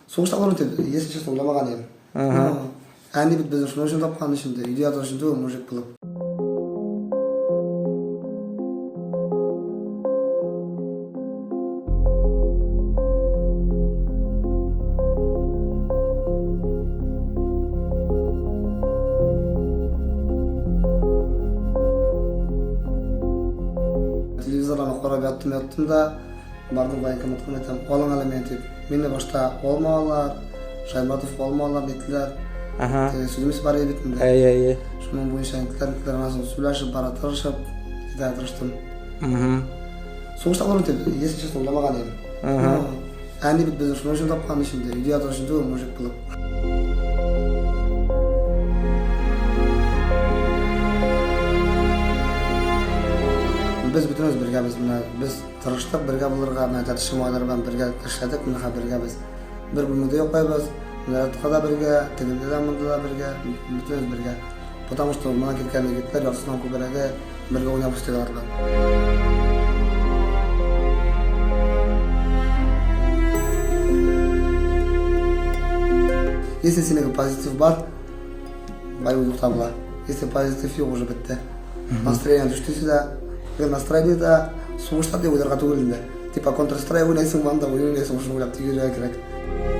Сугышта булырмын дип, если честно, уйламаган идем. Ага. Әни бит безне шуның өчен тапкан өчен дә, өйдә ятыр өчен түгел, мужик булып. Телевизордан карап яттым, яттым да, бардым военкоматка, әйтәм, алың әле мине дип. Мине башта алмадылар, Шайматов алмадылар диделәр. Ага. Теге сүзебез бар иде бит инде. Әйе, әйе. Шуның буенча әйттеләр, әйттеләр, аннан соң сөйләшеп бара тырышып, китәргә тырыштым. Мгм. Сугышта булырмын дип, если честно, уйламаган идем. Ага. Әни бит безне шуның өчен тапкан өчен дә, өйдә ятыр өчен түгел, мужик булып. Без бөтенебез бергәбез менә. Без тырыштык бергә булырга, менә Тәтеше малайлары белән бергә эшләдек, менә хәзер бергәбез. Бер бүлмәдә йоклыйбыз, нарядка да бергә, тегендә дә, монда да бергә, бөтенебез бергә. Потому что моннан киткән егетләр яртысыннан күбрәге бергә уйнап үстек алар белән. Если синең позитив бар, боевой дух табыла. Если позитив юк, уже бетте. Настроение төште дә, настроение да сугышта дип уйларга түгел инде. Типа Counter Strike уйнайсың, монда уен уйнайсың, шуны уйлап тик йөрергә кирәк.